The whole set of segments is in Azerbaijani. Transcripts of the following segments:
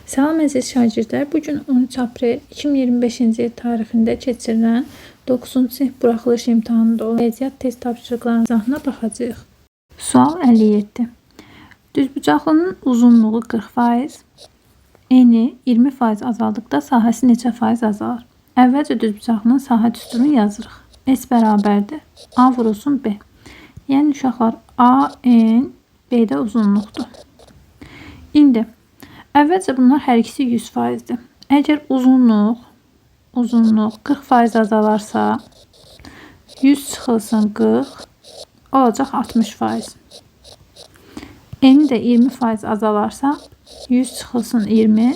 Salam əziz şagirdlər, bu gün 13 aprel 2025-ci il tarixində keçirilən 9-cu sinif buraxılış imtahanında olan riyaziyyat test tapşırıqlarının izahına baxacağıq. Sual 57. Düzbucaqlının uzunluğu 40%, eni 20% azaldıqda sahəsi neçə faiz azalar? Əvvəlcə düzbucaqlının sahə düsturunu yazırıq. S bərabərdir A vurulsun B. Yəni uşaqlar A, N, B-də uzunluqdur. İndi əvvəlcə bunlar hər ikisi 100%-dir. Əgər uzunluq 40% azalarsa 100 çıxılsın 40 olacaq 60%. Eni də 20% azalarsa 100 çıxılsın 20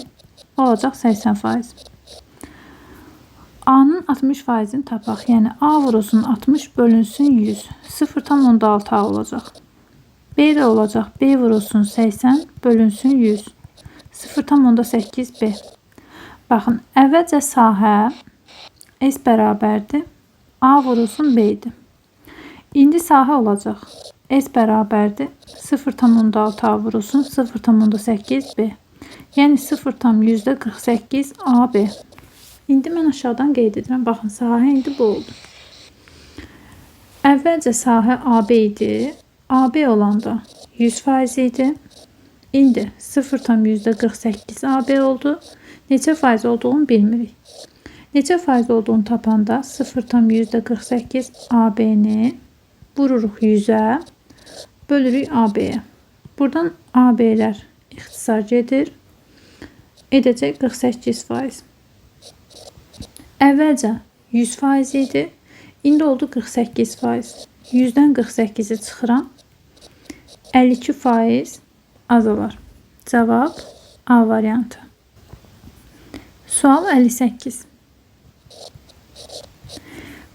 olacaq 80%. A-nın 60%-ni tapaq. Yəni A vurulsun 60 bölünsün 100. 0,6 A olacaq. B də olacaq B vurulsun 80 bölünsün 100. 0,8 B. Baxın, əvvəlcə sahə S bərabərdir A vurulsun B idi. İndi sahə olacaq S bərabərdir 0,6 A vurulsun 0,8 B. Yəni 0,48 AB. İndi mən aşağıdan qeyd edirəm. Baxın, sahə indi bu oldu. Əvvəlcə sahə AB idi. AB olanda 100% idi. İndi 0,48 AB oldu. Neçə faiz olduğunu bilmirik. Neçə faiz olduğunu tapanda 0,48 AB-ni vururuq 100-ə, bölürük AB-yə. Buradan AB-lər ixtisar gedir. Edəcək 48%. Əvvəlcə 100% idi. İndi oldu 48%. 100-dən 48-i çıxıram. 52% azalar. Cavab A variantı. Sual 58.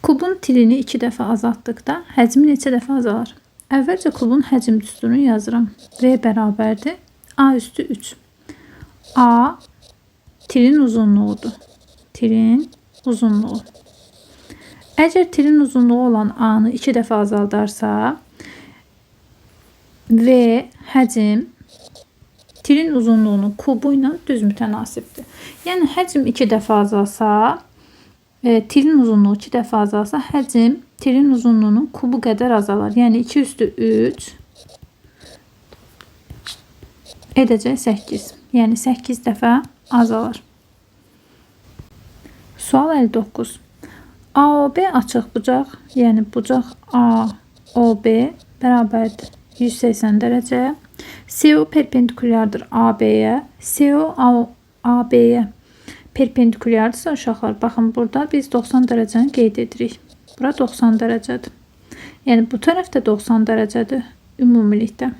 Kubun tilini 2 dəfə azaltdıqda həcmi neçə dəfə azalar? Əvvəlcə kubun həcm düsturunu yazıram. V bərabərdir A üstü 3. A tilin uzunluğudur. Tilin uzunluğu. Əgər tilin uzunluğu olan A-nı 2 dəfə azaldarsa, V həcm tilin uzunluğunun kubu ilə düz mütənasibdir. Yəni həcm 2 dəfə azalsa, tilin uzunluğu 2 dəfə azalsa, həcm tilin uzunluğunun kubu qədər azalar. Yəni 2 üstü 3 edəcək 8. Yəni 8 dəfə azalar. Sual 59. AOB açıq bucaq, yəni bucaq AOB bərabərdir 180 dərəcəyə. CO perpendikulyardır AB-yə. CO AB-yə perpendikulyardırsa uşaqlar, baxın burada biz 90 dərəcəni qeyd edirik. Bura 90 dərəcədir. Yəni bu tərəfdə 90 dərəcədir ümumilikdə.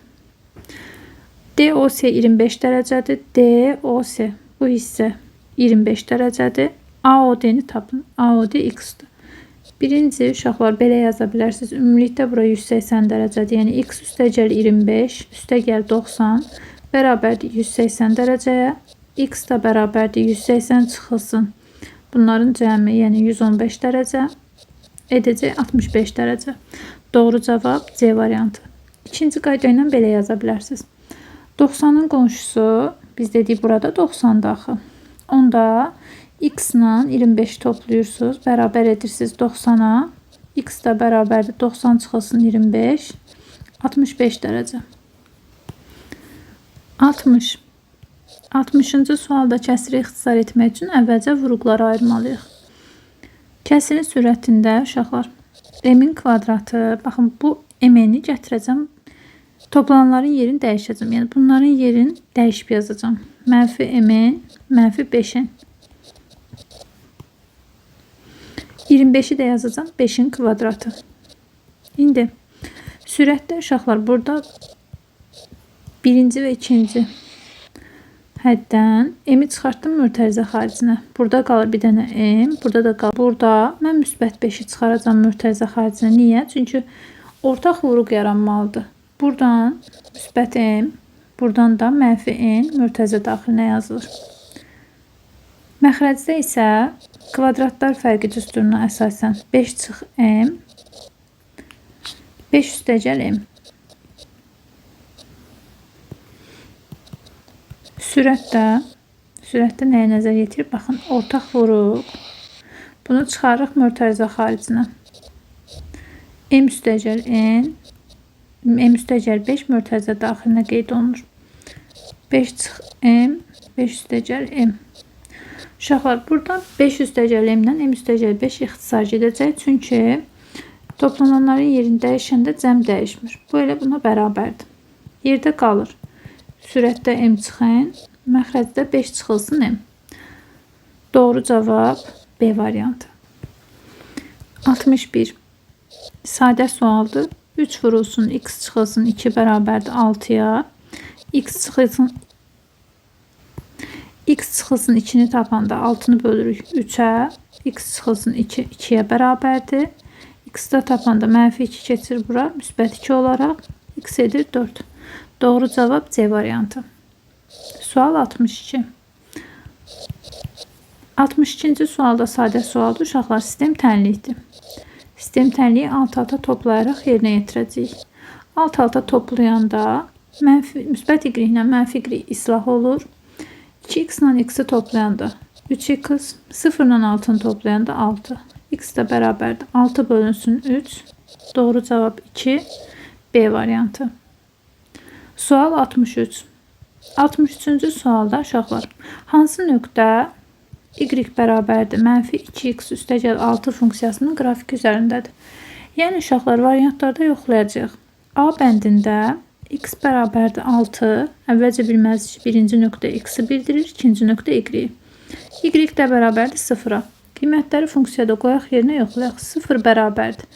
DOC 25 dərəcədir. DOC bu hissə 25 dərəcədir. AOD-ni tapın. AOD x-dir. Birinci uşaqlar belə yaza bilərsiniz. Ümumilikdə bura 180 dərəcədir. Yəni x üstəgəl 25, üstəgəl 90 bərabərdir 180 dərəcəyə. X da bərabərdir 180 çıxılsın. Bunların cəmi, yəni 115 dərəcə edəcək 65 dərəcə. Doğru cavab C variantı. İkinci qayda ilə belə yaza bilərsiniz. 90-ın qonşusu, biz dedik burada 90-dır axı. Onda x ilə 25 toplayırsınız, bərabər edirsiniz 90-a. X da bərabərdir 90 çıxılsın 25, 65 dərəcə. 60. 60-cı sualda kəsiri ixtisar etmək üçün əvvəlcə vuruqları ayırmalıyıq. Kəsirin sürətində uşaqlar m-in kvadratı, baxın bu m-ni gətirəcəm, toplananların yerini dəyişəcəm. Yəni bunların yerini dəyişib yazacağam. Mənfi m-in, mənfi 5-in. 25-i də yazacağam 5-in kvadratı. İndi sürətdə uşaqlar burada birinci və ikinci həddən m-i çıxartdım mürtərizə xaricinə. Burada qalır bir dənə m, burada da qalır. Burada mən müsbət 5-i çıxaracağam mürtərizə xaricinə. Niyə? Çünki ortaq vuruq yaranmalıdır. Buradan müsbət m, buradan da mənfi n mürtərizə daxilinə yazılır. Məxrəcdə isə kvadratlar fərqi düsturuna əsasən 5 çıx m, 5 üstəgəl m. Sürət də Sürətdə nəyə nəzər yetirir? Baxın, ortaq vuruq. Bunu çıxarırıq mötərizə xaricinə. M üstəgəl N, M üstəgəl 5 mötərizə daxilinə qeyd olunur. 5 çıx M, 5 üstəgəl M. Uşaqlar, buradan 5 üstəgəl M-lə M üstəgəl 5 ixtisar gedəcək. Çünki toplananların yerini dəyişəndə cəm dəyişmir. Bu elə buna bərabərdir. Yerdə qalır. Sürətdə M çıx N, məxrəcdə 5 çıxılsın M. Doğru cavab B variantı. 61. Sadə sualdır. 3 vurulsun, x çıxılsın 2 bərabərdir 6-ya. X çıxılsın, x çıxılsın 2-ni tapanda 6-nı bölürük 3-ə. X çıxılsın 2, 2-yə bərabərdir. X-də tapanda mənfi 2 keçir bura, müsbət 2 olaraq x edir 4. Doğru cavab C variantı. Sual 62. 62-ci sualda sadə sualdır. Uşaqlar, sistem tənlikdir. Sistem tənliyi alt-alta toplayaraq yerinə yetirəcəyik. Alt-alta toplayanda müsbət y ilə mənfi y islah olur. 2x ilə x-i toplayanda 3x, 0 ilə 6-nı toplayanda 6. X də bərabərdir. 6 bölünsün 3. Doğru cavab 2. B variantı. Sual 63. 63-cü sualda uşaqlar, hansı nöqtə y bərabərdir mənfi 2x üstəgəl 6 funksiyasının qrafiki üzərindədir? Yəni uşaqlar, variantlarda yoxlayacağıq. A bəndində x bərabərdir 6. Əvvəlcə bilməlisiniz ki, birinci nöqtə x-i bildirir, ikinci nöqtə y-i. Y də bərabərdir 0-a. Qiymətləri funksiyada qoyaq yerinə yoxlayaq. 0 bərabərdir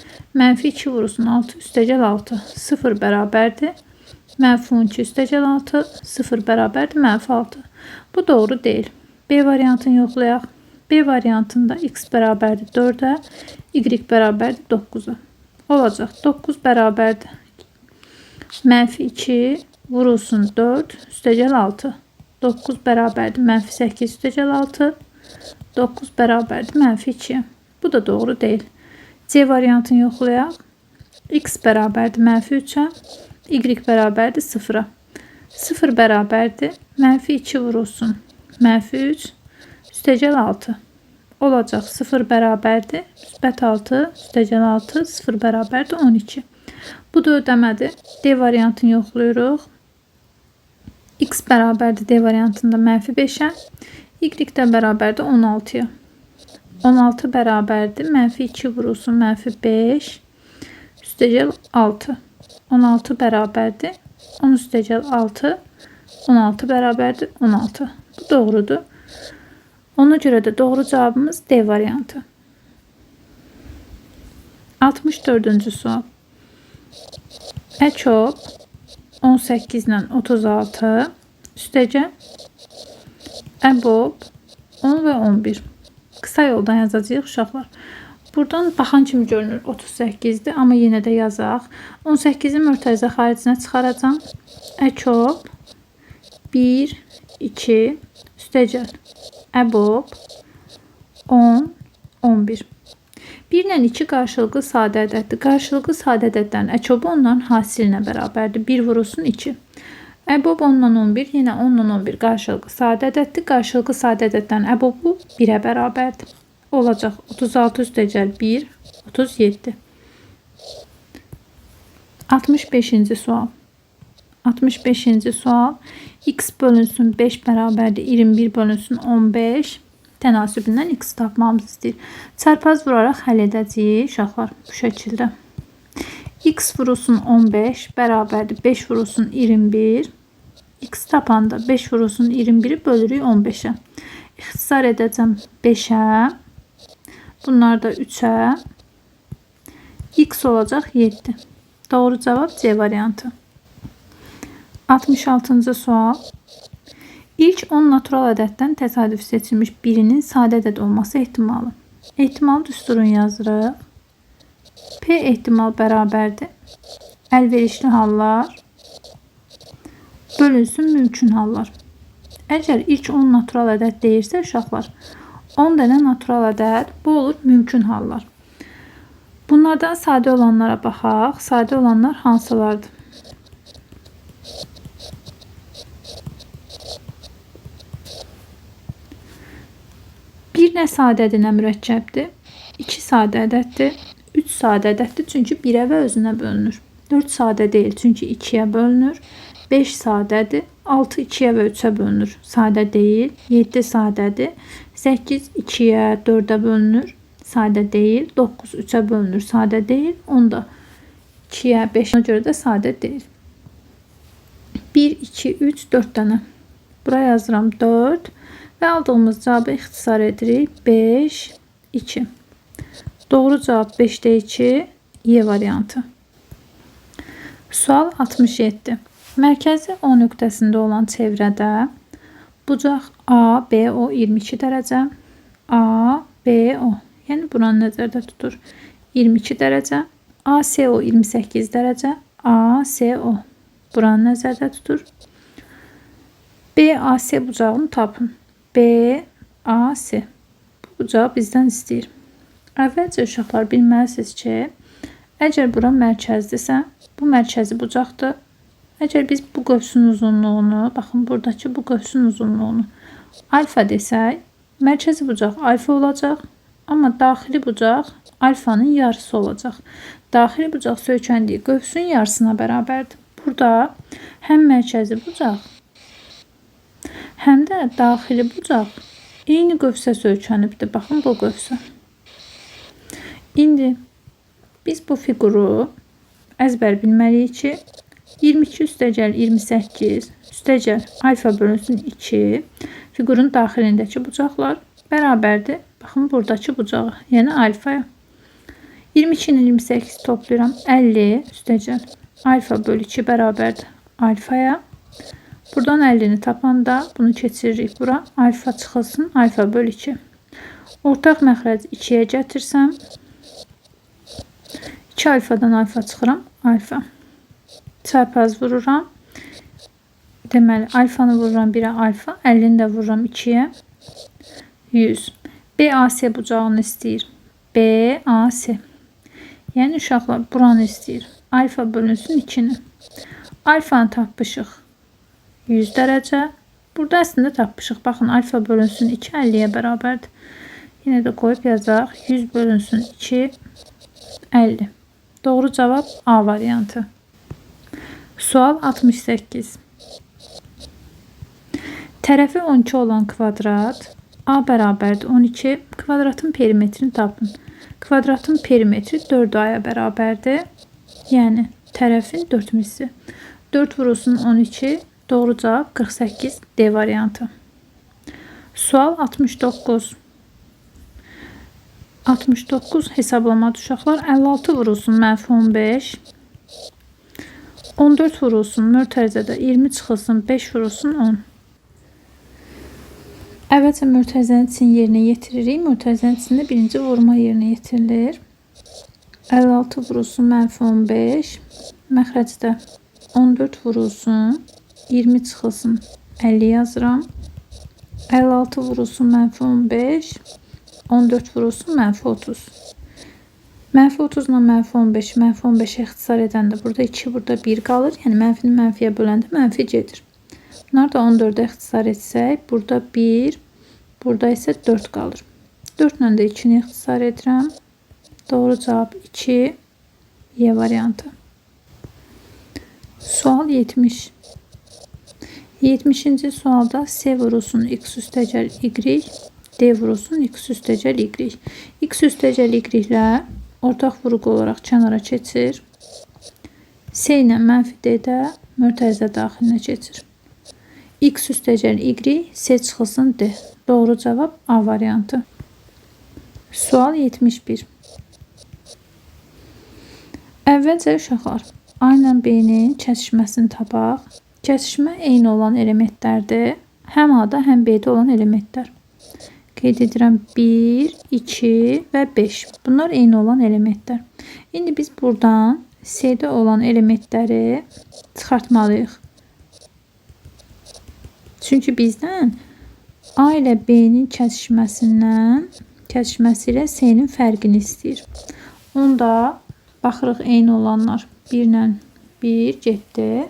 mənfi 2 vurulsun 6 üstəgəl 6. 0 bərabərdir mənfi 12 üstəgəl 6. 0 bərabərdir mənfi 6. Bu doğru deyil. B variantını yoxlayaq. B variantında x bərabərdir 4-ə, y bərabərdir 9-a. Olacaq 9 bərabərdir mənfi 2 vurulsun 4 üstəgəl 6. 9 bərabərdir mənfi 8 üstəgəl 6. 9 bərabərdir mənfi 2. Bu da doğru deyil. C variantını yoxlayaq. X bərabərdir mənfi 3-ə, y bərabərdir 0-a. 0 bərabərdir mənfi 2 vurulsun mənfi 3 üstəgəl 6. Olacaq 0 bərabərdir müsbət 6 üstəgəl 6, 0 bərabərdir 12. Bu da ödəmədir. D variantını yoxlayırıq. X bərabərdir D variantında mənfi 5-ə, Y də bərabərdir 16-ya. 16 bərabərdir mənfi 2 vurulsun mənfi 5 üstəgəl 6. 16 bərabərdir 10 üstəgəl 6, 16 bərabərdir 16. Bu doğrudur. Ona görə də doğru cavabımız D variantı. 64-cü sual. Əkob 18 ilə 36 üstəgəl Əbob 10 və 11. Qısa yoldan yazacağıq uşaqlar. Buradan baxan kimi görünür 38-dir, amma yenə də yazaq. 18-i mötərizə xaricinə çıxaracam. Əkob 1, 2 üstəgəl Əbob 10, 11. 1 ilə 2 qarşılıqlı sadə ədəddir. Qarşılıqlı sadə ədədlərin əkobu onların hasilinə bərabərdir. 1 vurulsun 2. Əbob 10 ilə 11, yenə 10 ilə 11 qarşılıqlı sadə ədəddir. Qarşılıqlı sadə ədədlərin əbobu 1-ə bərabərdir. Olacaq 36 üstəgəl 1, 37. 65-ci sual. 65-ci sual. X bölünsün 5 bərabərdir 21 bölünsün 15. Tənasübündən x tapmamızı istəyir. Çarpaz vuraraq həll edəcəyik uşaqlar bu şəkildə. X vurulsun 15 bərabərdir 5 vurulsun 21. X tapanda 5 vurulsun 21-i bölürük 15-ə. İxtisar edəcəm 5-ə. Bunlar da 3-ə. X olacaq 7. Doğru cavab C variantı. 66-cı sual. İlk 10 natural ədəddən təsadüf seçilmiş birinin sadə ədəd olması ehtimalı. Ehtimal düsturunu yazırıq. P ehtimal bərabərdir. Əlverişli hallar bölünsün mümkün hallar. Əgər ilk 10 natural ədəd deyirsə uşaqlar, 10 dənə natural ədəd, bu olur mümkün hallar. Bunlardan sadə olanlara baxaq. Sadə olanlar hansılardır? 1 nə sadədir, nə mürəkkəbdir. 2 sadə ədəddir. 3 sadə ədəddir, çünki 1-ə və özünə bölünür. 4 sadə deyil, çünki 2-yə bölünür. 5 sadədir. 6 2-yə və 3-ə bölünür. Sadə deyil. 7 sadədir. 8 2-yə, 4-ə bölünür. Sadə deyil. 9 3-ə bölünür. Sadə deyil. 10 da 2-yə, 5-ə görə də sadə deyil. 1, 2, 3, 4 dənə. Bura yazıram 4 və aldığımız cavabı ixtisar edirik. 5, 2. Doğru cavab 5-də 2, Y variantı. Sual 67. Mərkəzi O nöqtəsində olan çevrədə bucaq A, B, O 22 dərəcə, A, B, O, yəni buranı nəzərdə tutur 22 dərəcə, A, S, O 28 dərəcə, A, S, O buranı nəzərdə tutur. B, A, S bucağını tapın. B, A, S. Bu bucağı bizdən istəyir. Əvvəlcə uşaqlar bilməlisiniz ki, əgər bura mərkəzdirsə, bu mərkəzi bucaqdır. Əgər biz bu qövsün uzunluğunu, baxın buradakı bu qövsün uzunluğunu alfa desək, mərkəzi bucaq alfa olacaq, amma daxili bucaq alfanın yarısı olacaq. Daxili bucaq söykəndiyi qövsün yarısına bərabərdir. Burada həm mərkəzi bucaq, həm də daxili bucaq eyni qövsə söykənibdir. Baxın bu qövsə. İndi biz bu fiquru əzbər bilməliyik ki, 22 üstəgəl 28 üstəgəl alfa bölünsün 2 fiqurun daxilindəki bucaqlar bərabərdir. Baxın buradakı bucağa, yəni alfaya. 22 ilə 28 toplayıram 50 üstəgəl alfa bölü 2 bərabərdir alfaya. Buradan 50-ni tapanda bunu keçiririk bura. Alfa çıxılsın alfa bölü 2. Ortaq məxrəci 2-yə gətirsəm 2 alfadan alfa çıxıram. Alfa. Çarpaz vururam. Deməli, alfanı vururam 1-ə alfa, 50-ni də vururam 2-yə. 100. BAC bucağını istəyir. BAC. Yəni, uşaqlar buranı istəyir. Alfa bölünsün 2-ni. Alfanı tapmışıq 100 dərəcə. Burada əslində tapmışıq. Baxın, alfa bölünsün 2 50-yə bərabərdir. Yenə də qoyub yazaq. 100 bölünsün 2 50. Doğru cavab A variantı. Sual 68. Tərəfi 12 olan kvadrat A bərabərdir 12. Kvadratın perimetrini tapın. Kvadratın perimetri 4A'ya bərabərdir. Yəni tərəfin 4 misli. 4 vurulsun 12. Doğru cavab 48 D variantı. Sual 69. 69 hesablamadır uşaqlar. 56 vurulsun mənfi 15. 14 vurulsun mötərizədə 20 çıxılsın 5 vurulsun 10. Əvvəlcə mötərizənin içini yerinə yetiririk. Mötərizənin içində birinci vurma yerinə yetirilir. 56 vurulsun mənfi 15. Məxrəcdə 14 vurulsun 20 çıxılsın 50 yazıram. 56 vurulsun mənfi 15. 14 vurulsun mənfi 30. Mənfi 30 ilə mənfi 15, mənfi 15-ə ixtisar edəndə burada 2, burada 1 qalır. Yəni mənfini mənfiyə böləndə mənfi gedir. Bunlar da 14-ə ixtisar etsək, burada 1, burada isə 4 qalır. 4 ilə də 2-ni ixtisar edirəm. Doğru cavab 2, Y variantı. Sual 70. 70-ci sualda C vurulsun x üstəgəl y, D vurulsun x üstəgəl y. X üstəgəl y ilə ortaq vurğu olaraq kənara keçir. C ilə mənfi D də mötərizə daxilinə keçir. X üstəgəl y, C çıxılsın D. Doğru cavab A variantı. Sual 71. Əvvəlcə uşaqlar A ilə B-nin kəsişməsini tapaq. Kəsişmə eyni olan elementlərdir. Həm A-da, həm B-də olan elementlər. Qeyd edirəm 1, 2 və 5. Bunlar eyni olan elementlər. İndi biz buradan C-də olan elementləri çıxartmalıyıq. Çünki bizdən A ilə B-nin kəsişməsi ilə C-nin fərqini istəyir. Onda baxırıq eyni olanlar 1 ilə 1 getdi.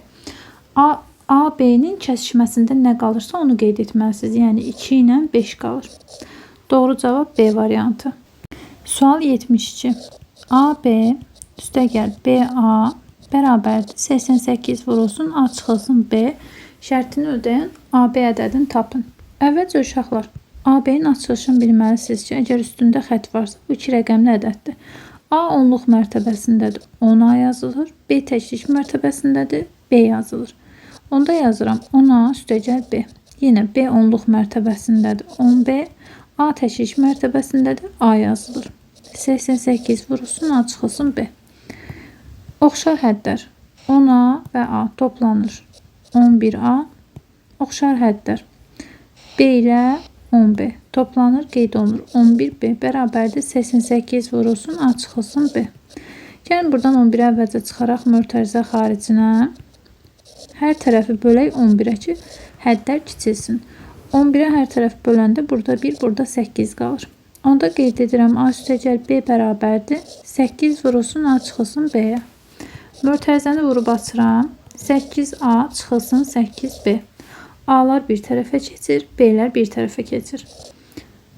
A, B-nin kəsişməsində nə qalırsa onu qeyd etməlisiniz. Yəni 2 ilə 5 qalır. Doğru cavab B variantı. Sual 72. AB üstəgəl BA bərabərdir 88 vurulsun A çıxılsın B şərtini ödəyən AB ədədini tapın. Əvvəlcə uşaqlar, AB-nin açılışını bilməlisiniz ki, əgər üstündə xətt varsa, bu iki rəqəmli ədəddir. A onluq mərtəbəsindədir, 10A yazılır. B təklik mərtəbəsindədir, B yazılır. Onda yazıram 10A üstəgəl B. Yenə B onluq mərtəbəsindədir, 10B. A təklik mərtəbəsindədir, A yazılır. 88 vurulsun, A çıxılsın B. Oxşar hədlər 10A və A toplanır. 11A. Oxşar hədlər B ilə 10B toplanır, qeyd olunur. 11B bərabərdir 88 vurulsun, A çıxılsın B. Gəlin buradan 11-i əvvəlcə çıxaraq mötərizə xaricinə. Hər tərəfi bölək 11-ə ki, hədlər kiçilsin. 11-ə hər tərəf böləndə burada 1, burada 8 qalır. Onda qeyd edirəm A üstəgəl B bərabərdir 8 vurulsun, A çıxılsın B-yə. Mötərizəni vurub açıram. 8A çıxılsın 8B. A'lar bir tərəfə keçir, B'lər bir tərəfə keçir.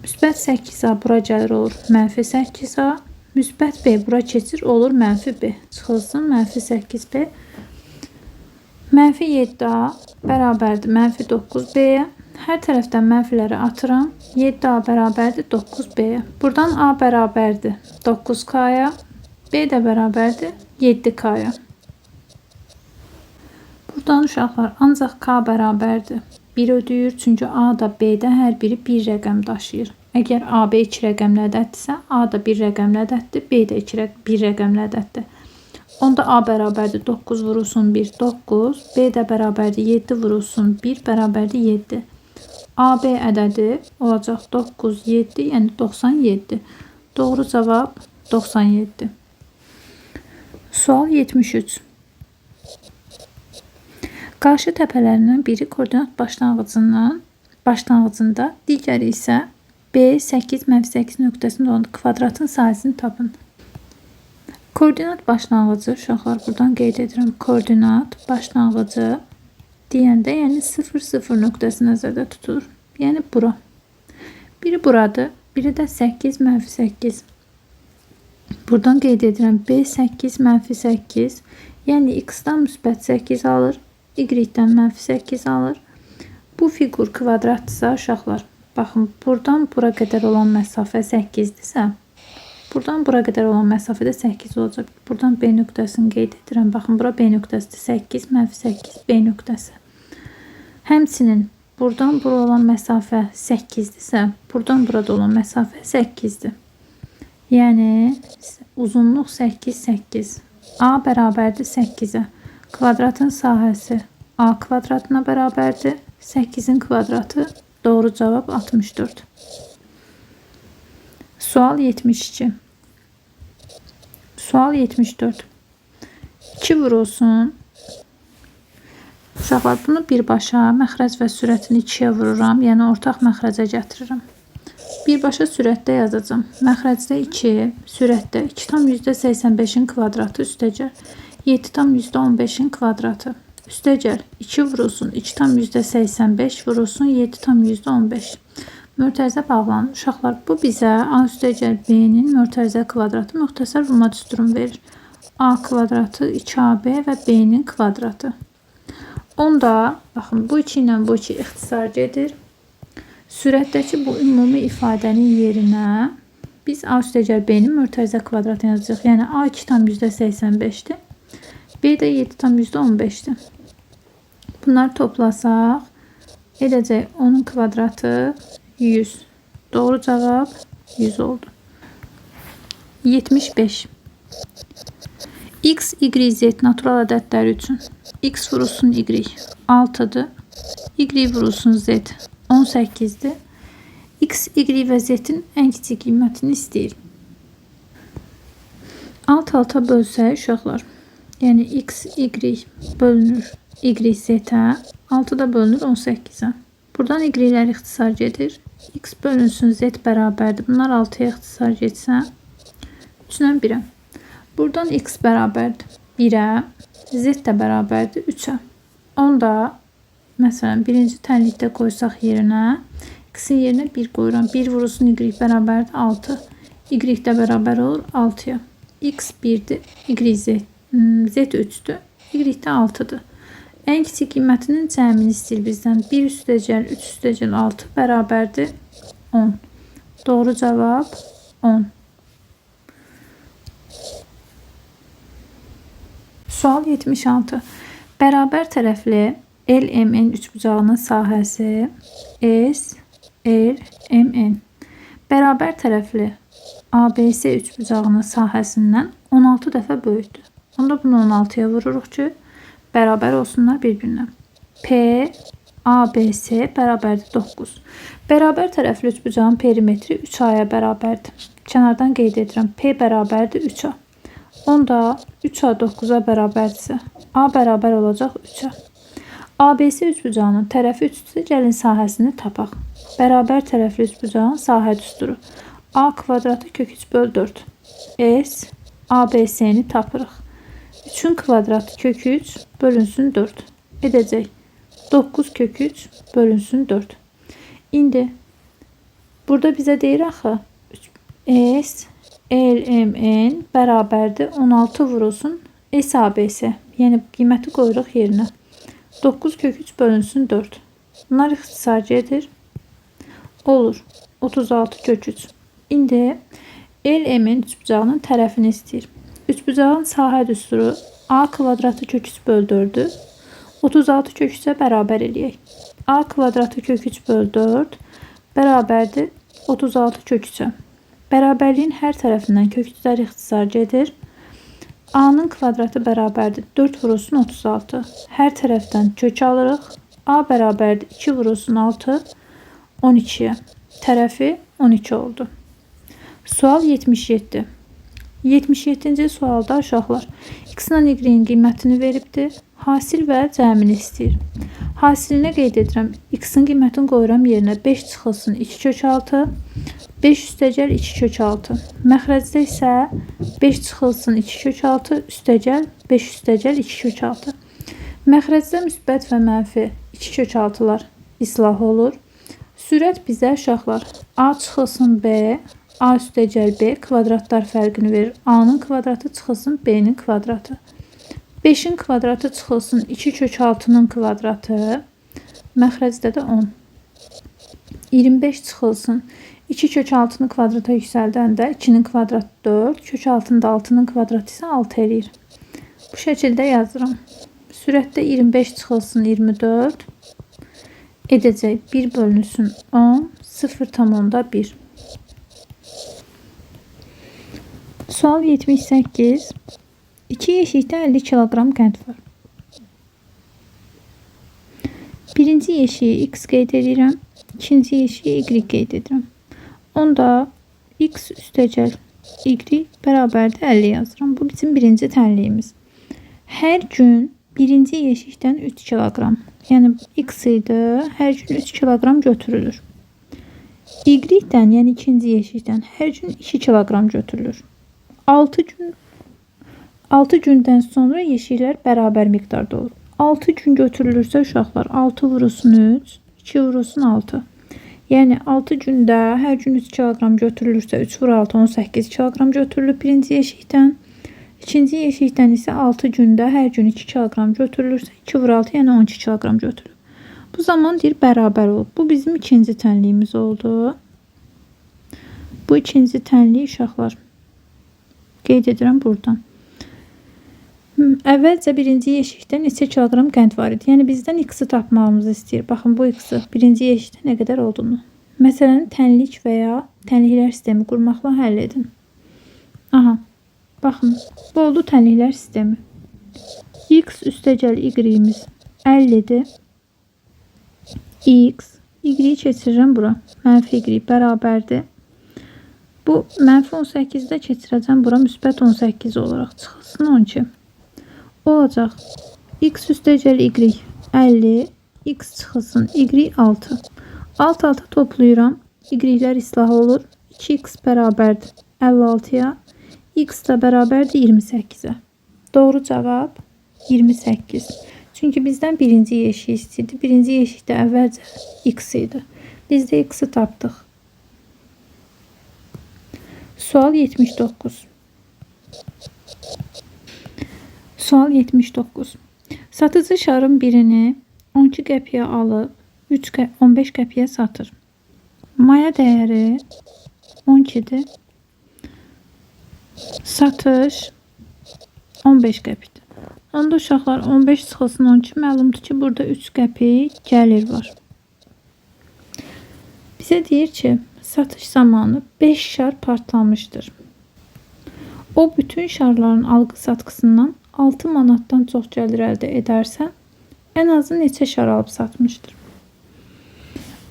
Müsbət 8A bura gəlir olur mənfi 8A. Müsbət B bura keçir olur mənfi B. Çıxılsın mənfi 8B. Mənfi 7A bərabərdir mənfi 9B-yə. Hər tərəfdən mənfiləri atıram. 7A bərabərdir 9B-yə. Buradan A bərabərdir 9K-ya. B də bərabərdir 7K-ya. Buradan uşaqlar ancaq K bərabərdir 1 ödəyir. Çünki A da B də hər biri bir rəqəm daşıyır. Əgər AB 2 rəqəmli ədəddirsə, A da bir rəqəmli ədəddir, B də 1 rəqəmli ədəddir. Onda A bərabərdir 9 vurulsun 1, 9. B də bərabərdir 7 vurulsun 1, bərabərdir 7. AB ədədi olacaq 9, 7, yəni 97. Doğru cavab 97. Sual 73. Qarşı təpələrindən biri koordinat başlanğıcında, digəri isə B 8 mənfi 8 nöqtəsində olan kvadratın sahəsini tapın. Koordinat başlanğıcı, uşaqlar buradan qeyd edirəm. Koordinat başlanğıcı deyəndə, yəni 0, 0 nöqtəsi nəzərdə tutulur. Yəni bura. Biri buradır, biri də 8 mənfi 8. Buradan qeyd edirəm. B 8 mənfi 8, yəni x-dan müsbət 8 alır, y-dən mənfi 8 alır. Bu fiqur kvadratdırsa uşaqlar, baxın buradan bura qədər olan məsafə 8-dirsə, buradan bura qədər olan məsafə də 8 olacaq. Buradan B nöqtəsini qeyd edirəm. Baxın bura B nöqtəsidir. 8 mənfi 8 B nöqtəsi. Həmçinin buradan bura olan məsafə 8-dirsə, buradan burada olan məsafə 8-dir. Yəni uzunluq 8, 8. A bərabərdir 8-ə. Kvadratın sahəsi A kvadratına bərabərdir. 8-in kvadratı doğru cavab 64. Sual 72. Sual 74. 2 vurulsun. Uşaqlar, bunu birbaşa məxrəc və sürətini 2-yə vururam. Yəni ortaq məxrəcə gətirirəm. Birbaşa sürətdə yazacağam. Məxrəcdə 2, sürətdə 2,85-in kvadratı üstəgəl 7,15-in kvadratı. Üstəgəl 2 vurulsun 2,85 vurulsun 7,15. Mötərizə bağlanır. Uşaqlar, bu bizə A üstəgəl B-nin mötərizə kvadratı müxtəsər vurma düsturunu verir. A kvadratı 2AB və B-nin kvadratı. Onda, baxın, bu 2 ilə bu 2 ixtisar gedir. Sürətdəki bu ümumi ifadənin yerinə biz A üstəgəl B-nin mötərizə kvadratını yazacağıq. Yəni A 2,85-dir. B də 7,15-dir. Bunları toplasaq edəcək 10-un kvadratı 100. Doğru cavab 100 oldu. 75. X, Y, Z natural ədədləri üçün X vurulsun Y 6-dır. Y vurulsun Z 18-dir. X, Y və Z-in ən kiçik qiymətini istəyir. Alt-alta bölsək uşaqlar, yəni X, Y bölünür Y, Z-ə, 6 da bölünür 18-ə. Buradan Y-lər ixtisar gedir. X bölünsün Z bərabərdir. Bunlar 6-ya ixtisar getsə 3-lə 1-ə. Buradan X bərabərdir 1-ə, Z də bərabərdir 3-ə. Onda, məsələn, birinci tənlikdə qoysaq yerinə X-in yerinə 1 qoyuram. 1 vurulsun Y bərabərdir 6. Y də bərabər olur 6-ya. X 1-dir. Y Z. Z 3-dür. Y də 6-dır. Ən kiçik qiymətinin cəmini istəyir bizdən. 1 üstəgəl 3 üstəgəl 6 bərabərdir 10. Doğru cavab 10. Sual 76. Bərabər tərəfli LMN üçbucağının sahəsi S, L, M, N. Bərabər tərəfli ABC üçbucağının sahəsindən 16 dəfə böyükdür. Onda bunu 16-ya vururuq ki, bərabər olsunlar bir-birinə. P, A, B, C bərabərdir 9. Bərabər tərəfli üçbucağın perimetri 3A-ya bərabərdir. Kənardan qeyd edirəm. P bərabərdir 3A. Onda 3A 9-a bərabərdirsə, A bərabər olacaq 3-ə. ABC üçbucağının tərəfi 3-dürsə, gəlin sahəsini tapaq. Bərabər tərəfli üçbucağın sahə düsturu. A kvadratı kök 3 böl 4. S, ABC-ni tapırıq. 3-ün kvadratı kök 3 bölünsün 4. Edəcək 9 kök 3 bölünsün 4. İndi burada bizə deyir axı S, L, M, N bərabərdir 16 vurulsun S, A, B, S. Yəni qiyməti qoyuruq yerinə. 9 kök 3 bölünsün 4. Bunlar ixtisar gedir. Olur. 36 kök 3. İndi L, M, N üçbucağının tərəfini istəyir. Üçbucağın sahə düsturu A kvadratı kök 3 böl 4-ü 36 kök 3-ə bərabər eləyək. A kvadratı kök 3 böl 4 bərabərdir 36 kök 3-ə. Bərabərliyin hər tərəfindən kök 3-lər ixtisar gedir. A-nın kvadratı bərabərdir 4 vurulsun 36. Hər tərəfdən kök alırıq. A bərabərdir 2 vurulsun 6, 12-yə. Tərəfi 12 oldu. Sual 77. 77-ci sualda uşaqlar x-la y-in qiymətini veribdir. Hasil və cəmini istəyir. Hasilinə qeyd edirəm. X-in qiymətini qoyuram yerinə 5 çıxılsın 2 kök 6. 5 üstəgəl 2 kök 6. Məxrəcdə isə 5 çıxılsın 2 kök 6 üstəgəl 5 üstəgəl 2 kök 6. Məxrəcdə müsbət və mənfi 2 kök 6-lar islah olur. Sürət bizə uşaqlar A çıxılsın B, A üstəgəl B kvadratlar fərqini verir. A-nın kvadratı çıxılsın B-nin kvadratı. 5-in kvadratı çıxılsın 2 kök 6-nın kvadratı. Məxrəcdə də 10. 25 çıxılsın 2 kök 6-nı kvadrata yüksəldəndə 2-nin kvadratı 4, kök 6-nın da 6-nın kvadratı isə 6 eləyir. Bu şəkildə yazıram. Sürətdə 25 çıxılsın 24 edəcək 1 bölünsün 10, 0,1. Sual 78. 2 yeşikdə 50 kiloqram qənd var. Birinci yeşiyi x qeyd edirəm, ikinci yeşiyi y qeyd edirəm. Onda x üstəgəl y bərabərdir 50 yazıram. Bu bizim birinci tənliyimiz. Hər gün birinci yeşikdən 3 kiloqram, yəni x idi, hər gün 3 kiloqram götürülür. Y-dən, yəni ikinci yeşikdən hər gün 2 kiloqram götürülür. 6 gündən sonra yeşiklər bərabər miqdarda olur. 6 gün götürülürsə uşaqlar 6 vurulsun 3, 2 vurulsun 6. Yəni 6 gündə hər gün 3 kiloqram götürülürsə 3 vur 6 18 kiloqram götürülür birinci yeşikdən. İkinci yeşikdən isə 6 gündə hər gün 2 kiloqram götürülürsə 2 vur 6 yəni 12 kiloqram götürülür. Bu zaman deyir bərabər olub. Bu bizim ikinci tənliyimiz oldu. Bu ikinci tənlik uşaqlar qeyd edirəm buradan. Əvvəlcə birinci yeşikdə neçə kiloqram qənd var idi? Yəni bizdən x-i tapmağımızı istəyir. Baxın bu x-i birinci yeşikdə nə qədər olduğunu. Məsələni tənlik və ya tənliklər sistemi qurmaqla həll edin. Aha, baxın bu oldu tənliklər sistemi. X üstəgəl y-imiz 50-dir. X, y-i keçirirəm bura. Mənfi y bərabərdir. Bu mənfi 18-də keçirəcəm bura müsbət 18 olaraq çıxılsın 12. Olacaq. X üstəgəl y 50, x çıxılsın y 6. Alt alta toplayıram. Y-lər islah olur. 2x bərabərdir 56-ya. X də bərabərdir 28-ə. Doğru cavab 28. Çünki bizdən birinci yeşik istəyirdi. Birinci yeşikdə əvvəlcə x idi. Biz də x-i tapdıq. Sual 79. Sual 79. Satıcı şarın birini 12 qəpiyə alıb 15 qəpiyə satır. Maya dəyəri 12-dir. Satış 15 qəpikdir. Onda uşaqlar 15 çıxılsın 12. Məlumdur ki, burada 3 qəpik gəlir var. Bizə deyir ki, satış zamanı 5 şar partlamışdır. O bütün şarların alqı-satqısından 6 manatdan çox gəlir əldə edərsə, ən azı neçə şar alıb satmışdır?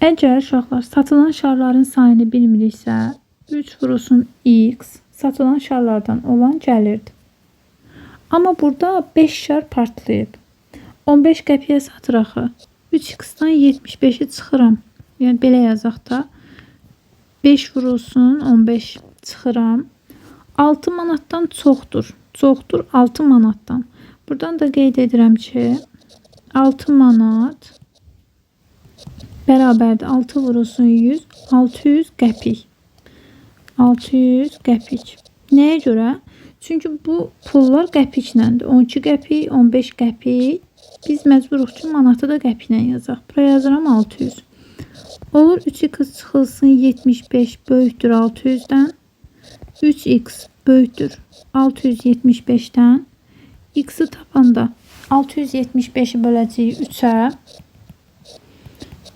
Əgər uşaqlar satılan şarların sayını bilmiriksə, 3 vurulsun x satılan şarlardan olan gəlirdir. Amma burada 5 şar partlayıb. 15 qəpiyə satır axı. 3x-dan 75-i çıxıram. Yəni belə yazaq da. 5 vurulsun 15 çıxıram. 6 manatdan çoxdur. Çoxdur 6 manatdan. Buradan da qeyd edirəm ki, 6 manat bərabərdir 6 vurulsun 100, 600 qəpik. 600 qəpik. Nəyə görə? Çünki bu pullar qəpiklədir. 12 qəpik, 15 qəpik. Biz məcburuq ki, manatı da qəpiklə yazaq. Buraya yazıram 600. Olur 3x çıxılsın 75 böyükdür 600-dən. 3x böyükdür 675-dən. X-i tapanda 675-i böləcəyik 3-ə.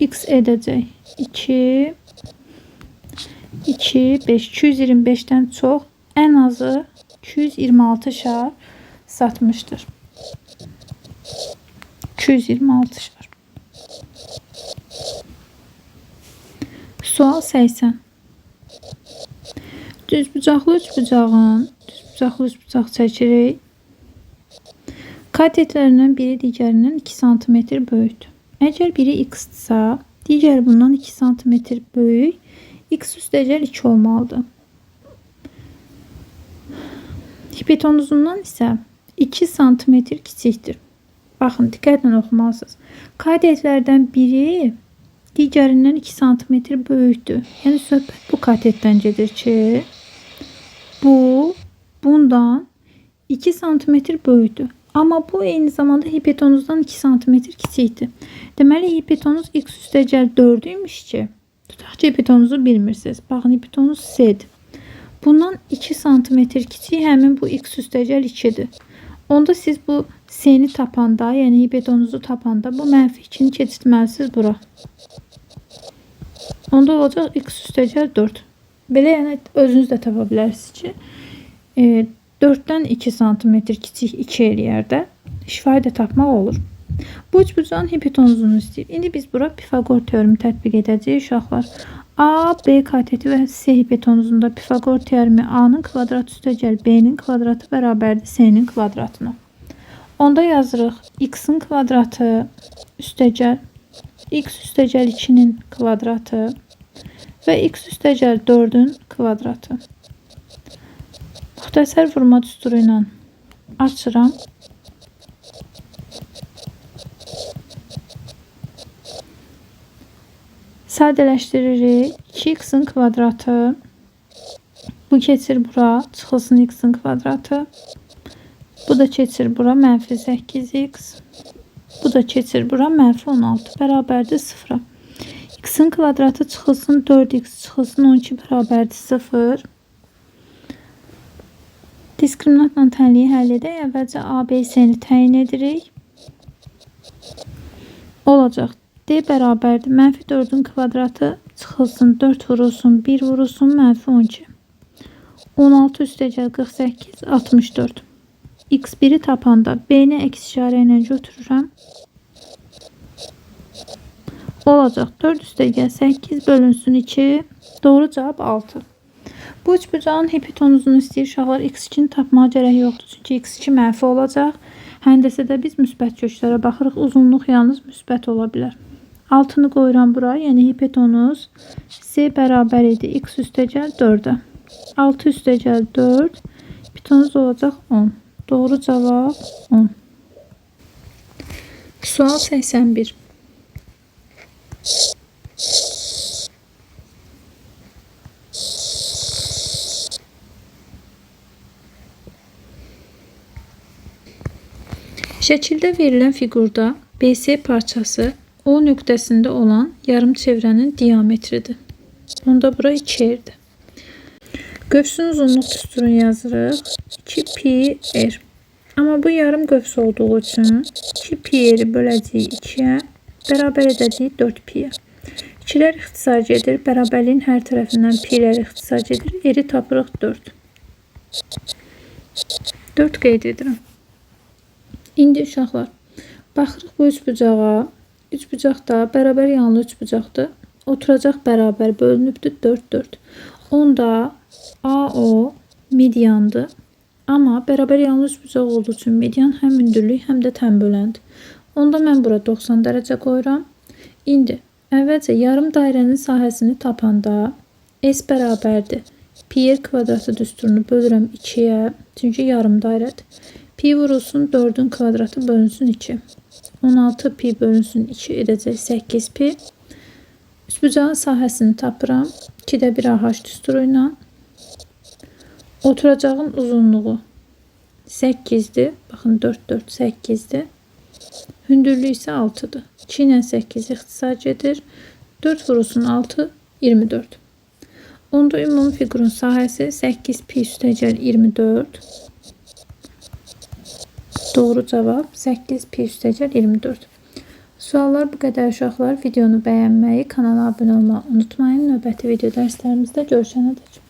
X edəcək 2, 2, 5, 225-dən çox, ən azı 226 şar satmışdır. 226 şar. Sual 80. Düzbucaqlı üçbucağın, düzbucaqlı üçbucaq çəkirik. Katetlərindən biri digərindən 2 sm böyükdür. Əgər biri x-dirsə, digəri bundan 2 sm böyük, x üstəgəl 2 olmalıdır. Hipotenuzundan isə 2 sm kiçikdir. Baxın, diqqətlə oxumalısınız. Katetlərdən biri digərindən 2 sm böyükdür. Yəni, söhbət bu katetdən gedir ki, bu, bundan 2 sm böyükdür. Amma bu eyni zamanda hipotenuzdan 2 sm kiçikdir. Deməli, hipotenuz x üstəgəl 4 imiş ki, tutaq ki, hipotenuzu bilmirsiniz. Baxın, hipotenuz C-dir. Bundan 2 sm kiçik həmin bu x üstəgəl 2-dir. Onda siz bu C-ni tapanda, yəni hipotenuzu tapanda bu mənfi 2-ni keçirtməlisiniz bura. Onda olacaq x üstəgəl 4. Belə yəni özünüz də tapa bilərsiniz ki, 4-dən 2 sm kiçik 2 eləyər də şifahi də tapmaq olur. Bu üçbucağın hipotenuzunu istəyir. İndi biz bura Pifaqor teoremi tətbiq edəcəyik uşaqlar. A, B kateti və C hipotenuzunda Pifaqor teoremi A-nın kvadratı üstəgəl B-nin kvadratı bərabərdir C-nin kvadratına. Onda yazırıq x-in kvadratı üstəgəl x üstəgəl 2-nin kvadratı və x üstəgəl 4-ün kvadratı. Müxtəsər vurma düsturu ilə açıram. Sadələşdiririk. 2x-in kvadratı. Bu keçir bura. Çıxılsın x-in kvadratı. Bu da keçir bura. Mənfi 8x. Bu da keçir bura. Mənfi 16. Bərabərdir 0-a. X-in kvadratı çıxılsın 4x çıxılsın 12 bərabərdir 0. Diskriminantla tənliyi həll edək. Əvvəlcə A, B, C-ni təyin edirik. Olacaq. D bərabərdir. Mənfi 4-ün kvadratı çıxılsın 4 vurulsun 1 vurulsun mənfi 12. 16 üstəgəl 48, 64. X1-i tapanda B-ni əks işarə ilə götürürəm. Olacaq. 4 üstəgəl 8 bölünsün 2. Doğru cavab 6. Bu üçbucağın hipotenuzunu istəyir uşaqlar. X2-ni tapmağa gərək yoxdur. Çünki X2 mənfi olacaq. Həndəsədə biz müsbət köklərə baxırıq. Uzunluq yalnız müsbət ola bilər. 6-nı qoyuram bura. Yəni hipotenuz C bərabər idi x üstəgəl 4-ə. 6 üstəgəl 4. Hipotenuz olacaq 10. Doğru cavab 10. Sual 81. Şəkildə verilən fiqurda BC parçası O nöqtəsində olan yarım çevrənin diametridir. Onda bura 2R-dir. Qövsün uzunluq düsturunu yazırıq. 2 pi r. Amma bu yarım qövs olduğu üçün 2 pi r-i böləcəyik 2-yə, bərabər edəcəyik 4 pi-yə. 2-lər ixtisar gedir. Bərabərliyin hər tərəfindən pi-lər ixtisar gedir. R-i tapırıq 4. 4 qeyd edirəm. İndi uşaqlar, baxırıq bu üçbucağa. Üçbucaq da bərabər yanlı üçbucaqdır. Oturacaq bərabər bölünübdür 4, 4. Onda AO mediandır. Amma bərabər yanlı üçbucaq olduğu üçün median həm hündürlük, həm də tən böləndir. Onda mən bura 90 dərəcə qoyuram. İndi əvvəlcə yarım dairənin sahəsini tapanda S bərabərdir. Pi r kvadratı düsturunu bölürəm 2-yə, çünki yarım dairədir. Pi vurulsun 4-ün kvadratı bölünsün 2. 16 pi bölünsün 2 edəcək 8 pi. Üçbucağın sahəsini tapıram. 2-də 1 AH düsturu ilə. Oturacağın uzunluğu 8-dir. Baxın 4, 4, 8-dir. Hündürlüyü isə 6-dır. 2 ilə 8 ixtisar gedir. 4 vurulsun 6, 24. Onda ümumi fiqurun sahəsi 8 pi üstəgəl 24. Doğru cavab 8 pi üstəgəl 24. Suallar bu qədər uşaqlar. Videonu bəyənməyi, kanala abunə olmağı unutmayın. Növbəti video dərslərimizdə görüşənə dək.